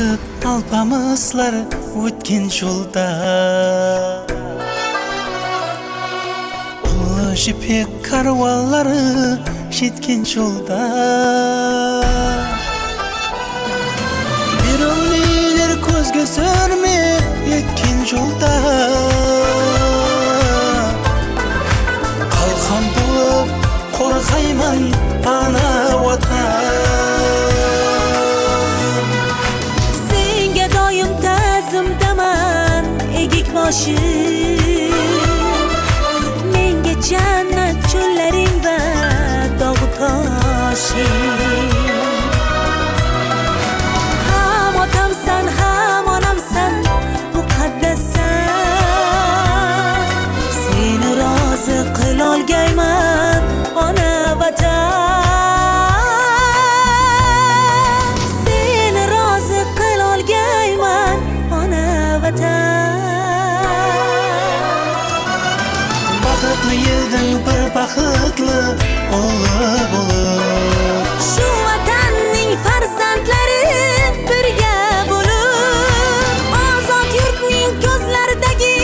Өтіп алпамыслар өткен жолда, Ұлы жібек каруанлары жеткен жолда. Берунилер көзге сүрме еткен жолда, Қалқан болып қорғаймын ана Ватан. Senga doim ta'zimdaman egik boshim, menga jannat cho'llaring va tog' toshing. Ham otamsan, ham onamsan, muqaddassan, seni rozi qilolgayman ona Vatan. Seni rozi qilolgayman ona Vatan. Baxıtlı yıldıń bir baxıtlı o'g'li bo'lib, Shu vatanning farzandlari birga bo'lib, ozod yurtning ko'zlaridagi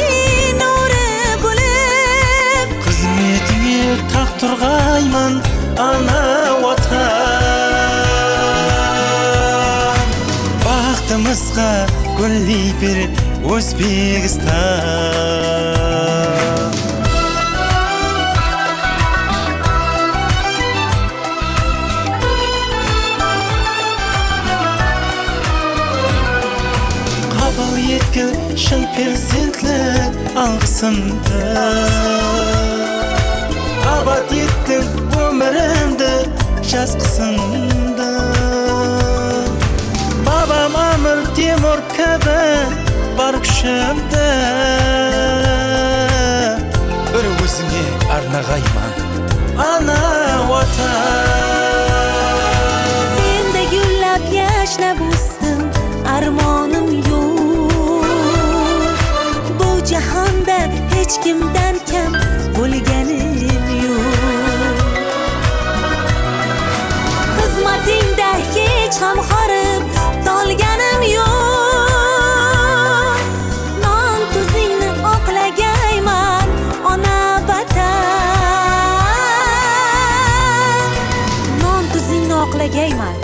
nuri bo'lib, Xizmatingga taq turg'ayman ana Vatan. Baxtimizga gulli bir O'zbekiston. Qabul etkil shın perzentlik alg'isımdı, Abad ettin өмірімді жаз қысымды. Бабам Әмір Темур кәбі бар күшімді бір өзіңе арнағайман ана Ватан. Senda gullab yashnab o'sdim, armonim yo'q. Bu jahonda hech kimdan kam bo'lganim yo'q. Xizmatingda hech ham horib tolganim yo'q. Non tuzingni oqlagayman ona Vatan. Non tuzingni oqlagayman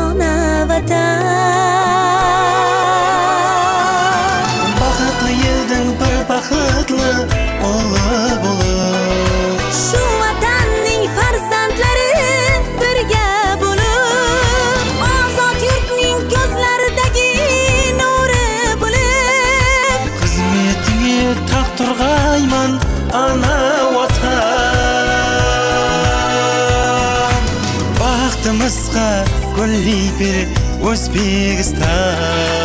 ona Vatan. Baxıtlı yıldıń bir baxıtlı o'g'li bo'lib, Shu vatanning farzandlari birga bo'lib, ozod yurtning ko'zlaridagi nuri bo'lib, Xizmatingga taq turg'ayman ana Vatan. Baxtimizga gulli bir O'zbekiston.